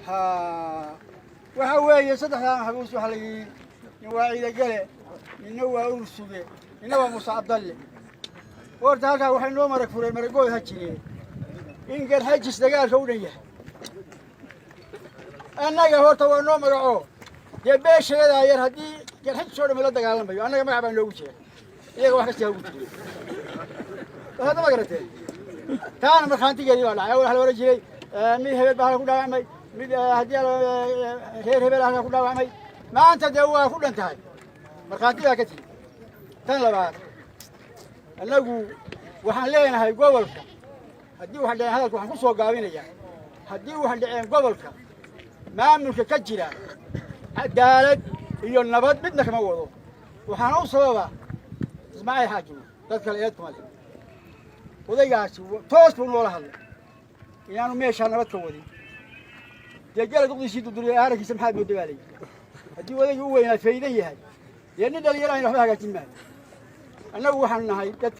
Ha, waxa weeye saddexdaa maxbuus waxaa la yidhi nin waa Ciidagale, ninna waa Ursuge, ninna waa Muuse Cabdalle. Horta halkaa waxay noo marag fureen, maragood ha jireen, in Garxajis dagaalka u dhan yahay. Annaga horta waa noo magaco dee beesheedaa yar. Haddii Garxajis oo dhami la dagaalamayo, annaga magac baa noogu jira, iyaga wax kastaa ugu jira. Hadda ma garateen? Taana markhaantigeedii baa dhacay. Waxa la ohan jiray mid hebel baa halka ku dhaawacmay, mid haddii reer hebel halka ku dhaawacmay. Maanta dee waa ku dhan tahay, markhaanti baa ka timi. Tan labaad, annagu waxaan leenahay gobolka haddii wax dhaceen, hadalka waxaan ku soo gaabinayaa, haddii wax dhaceen, gobolka maamulka ka jira cadaalad iyo nabad midna kama wado. Waxaana u sababa Ismaaciil Xaaji, dad kale eed kuma leh. Odaygaasi toos buu noola hadlay inaanu meeshaa nabad ka wadin. Dee gela duqdiisii duduriya aarankiisa maxaad mooda baa layidhi. Haddii odaygii u weynaa faydan yahay, dee nin dhalinyaro ayna waxba hagaajin maayo. Annagu waxaanu nahay dad